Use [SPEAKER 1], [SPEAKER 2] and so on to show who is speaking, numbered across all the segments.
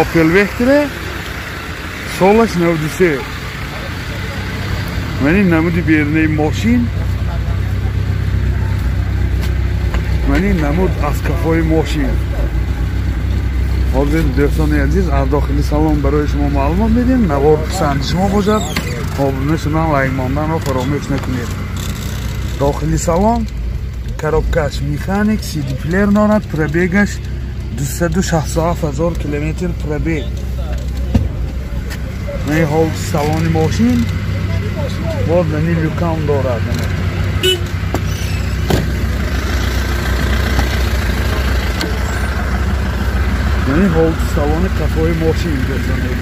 [SPEAKER 1] Opel Vectra солаш 93. Ман ин намуди берунаи мошин, ман ин намуд аз кафои мошин. Ҳозир дӯстони азиз аз дохили салон барои шумо маълумот медиҳем. Навор писанди шумо бошад, обуна шудан, лайк монданро фаромӯш накунед. Дохили салон коробкаш механик, CD плеер дорад, пробегаш 267 ҳазор километр пробег. Ман ҳолати салони мошин боз мани люкам дорад. Мани ҳолати салони қафои мошин дӯстони.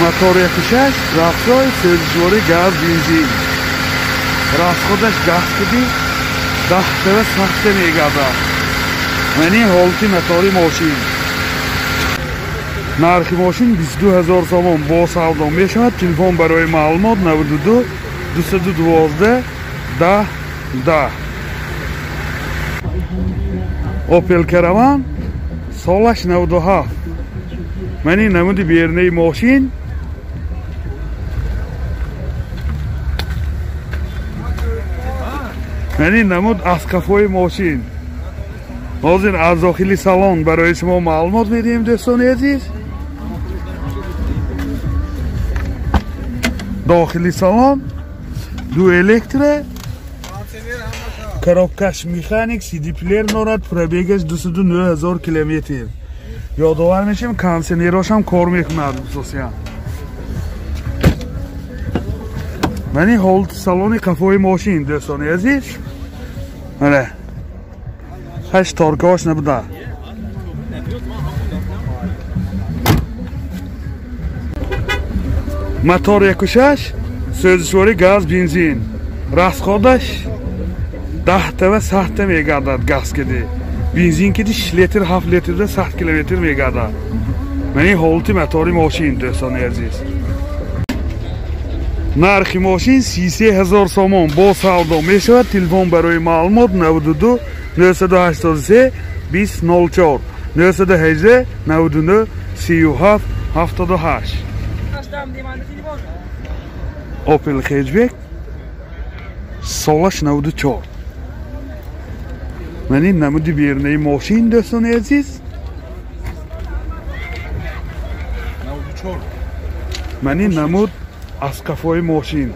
[SPEAKER 1] Мотор 1.6, рафтори сӯзишворӣ газ, бензин. Расходаш газ киди 10 тава сахта мегардад. Мани ҳолати мотори мошин. Нархи мошин 22 ҳазор сомон бо савдо мешавад. Телефон барои маълумот 92 212 10 10. Opel Caravan солаш 97. Мани намуди берунаи мошин. Мани намуд аз қафои мошин. Ҳозир аз дохили салон барои шумо маълумот медиҳем дӯстони азиз. Дохили салон ду электро, коробкаш механик, CD плеер дорад, пробегаш 209 ҳазор километр. Ёдовар мешавем, кондиционерош ҳам кор мекунад хусусиян. Мани ҳолати салони қафои мошин дӯстони азиз. Мана ҳашт торкаош набуда. Мотор 1.6, сӯзишворӣ газ, бензин. Расходаш 10 тава 100 мегардад газ киди. Бензин киди 6 литр 7 литрда 100 километр мегардад. Мани ҳолати мотори мошин дӯстони азиз. Нархи мошин 33 ҳазор сомон бо савдо мешавад. Телефон барои маълумот 92 983 20 04 918 99 37 78. Opel Hatchback солаш 94. Мани намуди берунаи мошин дӯстони азиз.
[SPEAKER 2] 94.
[SPEAKER 1] Мани намуд аз қафои мошин.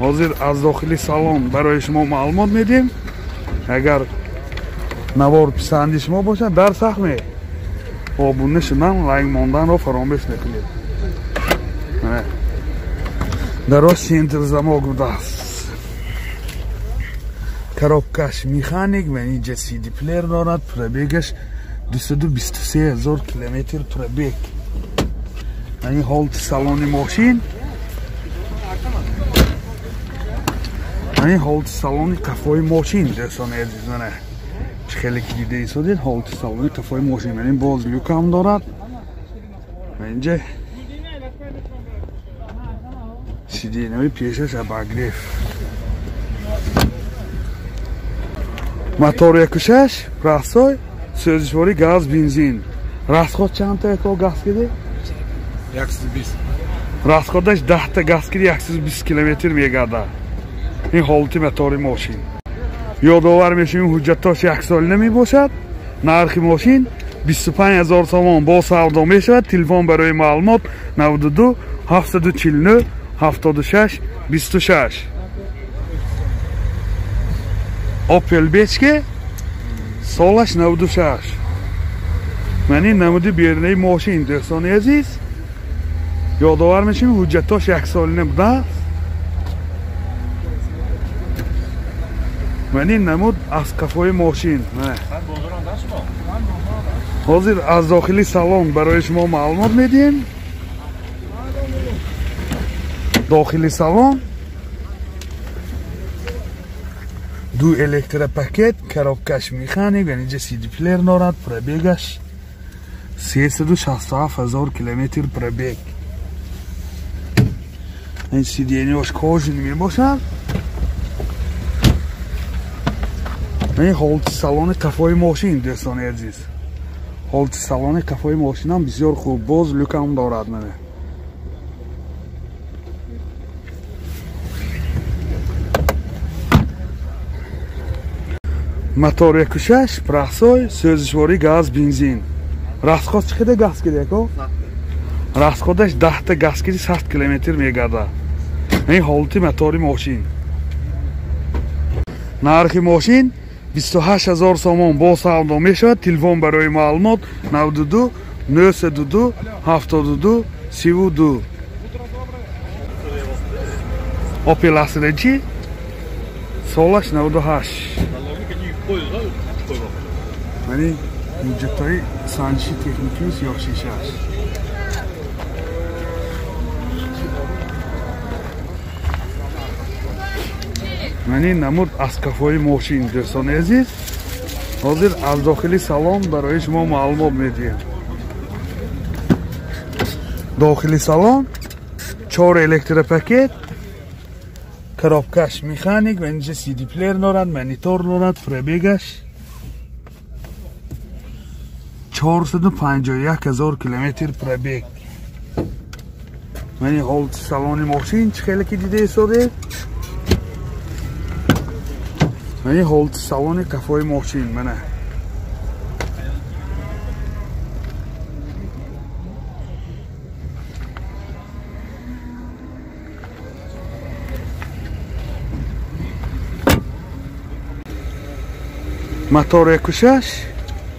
[SPEAKER 1] Ҳозир аз дохили салон барои шумо маълумот медиҳем. Агар навор писанди шумо бошад, дар сахме обуна шудан, лайк монданро фаромӯш накунед. Дароз центр замок будааст. Коробкаш механик ва инҷа CD плеер дорад, пробегаш 223 ҳазор километр пробег. Ани ҳолати салони мошин. Ани ҳолати салони қафои мошин дӯстони азиз. Мана чӣ хеле ки дида истодед, ҳолати салони қафои мошин. Ман ин боз люкам дорад. Ва инҷа сиденьяи пешаш обогрев. Мотор 1.6, расой, сӯзишворӣ газ, бензин. Расход чандта яко газ киди?
[SPEAKER 2] 120.
[SPEAKER 1] Расходаш 10 та газ киди 120 километр мегардад. Ин ҳолати мотори мошин. Ёдовар мешавем, ҳуҷҷатош яксолина мебошад. Нархи мошин 25 ҳазор сомон бо савдо мешавад. Телефон барои маълумот 92 749 76 26. Opel Bechke солаш 96. Мани намуди берунаи мошин дӯстони азиз. Ёдовар мешавем, ҳуҷҷатош яксолина будааст. Мани намуд аз қафои мошин. Ҳозир аз дохили салон барои шумо маълумот медиҳем. Дохили салон ду электропакет, коробкаш механик, инҷа CD плеер дорад, пробегаш 367 ҳазор километр пробег. Ин сиденьяш кожаный мебошад. Ин ҳолати салони қафои мошин, дӯстони азиз. Ҳолати салони қафои мошинам бисёр хуб, боз люкам дорад. Мана мотор 1.6 прасой, сӯзишворӣ газ, бензин. Расход чӣ қадар газ киди ако? Расходаш 10 та газ киди 100 километр мегардад. Ин ҳолати мотори мошин. Нархи мошин 28 000 сомон бо савдо мешавад. Телефон барои маълумот 92 902 72 32. Opel Astra G солаш 98. Мани ҳуҷҷатҳои санҷиши техникию сиёҳшишааш. Мани намуд аз қафои мошин, дӯстони азиз. Ҳозир аз дохили салон барои шумо маълумот медиҳем. Дохили салон 4 электропакет, коробкаш механик ва инҷа CD плеер дорад, монитор дорад, пробегаш 451 000 километр пробег. Мани ҳолати салони мошин чӣ хеле ки дида истодед. Мани ҳолати салони қафои мошин мана. Мотор 1.6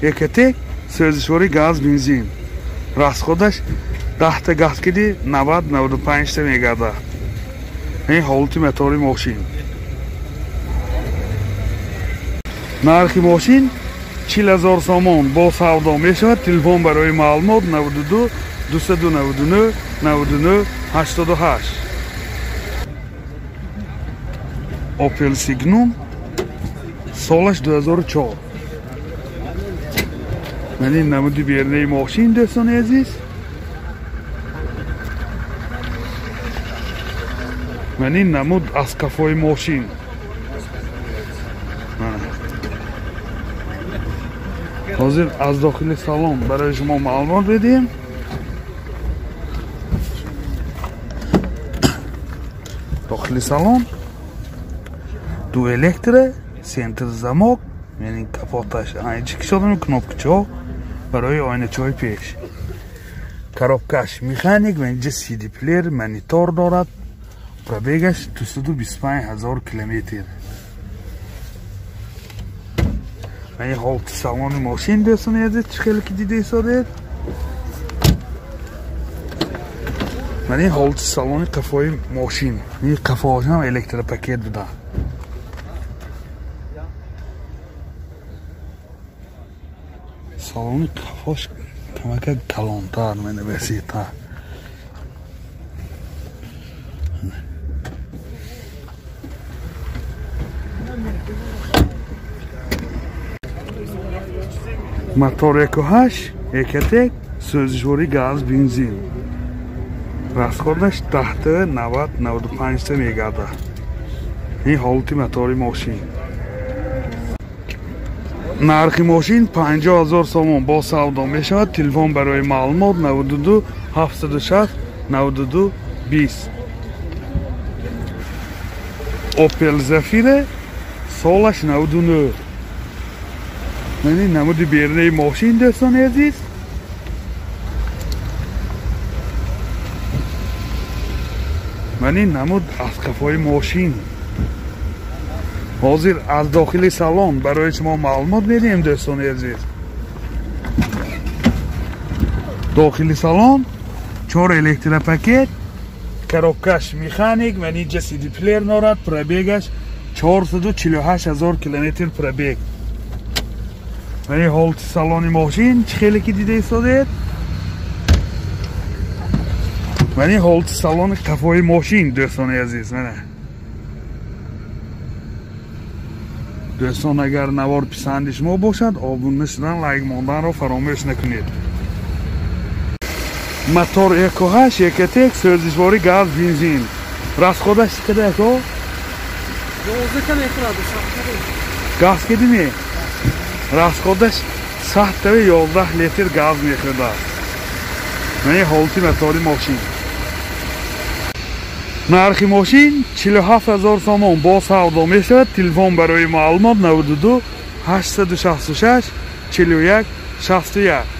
[SPEAKER 1] Ecotec, сӯзишворӣ газ, бензин. Расходаш 10 та газ киди 90-95 та мегардад. Ин ҳолати мотори мошин. Нархи мошин 40 000 сомон бо савдо мешавад. Телефон барои маълумот 92 299 99 88. Opel Signum солаш 2004. Ман ин намуди бернаи мошин, дӯстони азиз. Ман ин намуд аз қафои мошин. Ҳозир аз дохили салон барои шумо маълумот медиҳем. Дохили салон ду электро, центр замок, яъне капоташ айчи кишодам, кнопкачо барои оиначаҳои пеш. Коробкаш механик ва инҷа CD плеер, монитор дорад. Пробегаш 225 000 километр. Ин ҳолати салони мошин, дӯстони азиз, чӣ хеле ки дида истодед. Ман ин ҳолати салони қафои мошин. Ин қафоаш ҳам электропакет буда. Салони қафош камакак калонтар, мана васеътар. Мотор 1.8 Ecotec, сӯзишворӣ газ, бензин. Расходаш 10 та 90-95 та мегардад. Ин ҳолати мотори мошин. Нархи мошин 50 000 сомон бо савдо мешавад. Телефон барои маълумот 92 760 92 20. Opel Zafira солаш 99. Мани намуди бернаи мошин, дӯстони азиз. Мани намуд аз қафои мошин. Ҳозир аз дохили салон барои шумо маълумот медиҳем, дӯстони азиз. Дохили салон 4 электропакет, коробкаш механик ва инҷа CD плеер дорад, пробегаш 448 000 километр пробег. Мани ҳолати салони мошин чӣ хеле ки дида истодед. Мани ҳолати салони қафои мошин, дӯстони азиз. Мана дӯстон, агар навор писанди шумо бошад, обуна шудан, лайк монданро фаромӯш накунед. Мотор 1.8 Ecotec, сӯзишворӣ газ, бензин. Расходаш чӣ қадар, ако?
[SPEAKER 3] 11 мехӯрад.
[SPEAKER 1] Газ кедими? Расходаш сахтави 11 литр газ мехӯрад. Мани ҳолати мотори мошин. Нархи мошин 47 ҳазор сомон, бо савдо мешавад. Телефон барои маълумот 92 866 41 61.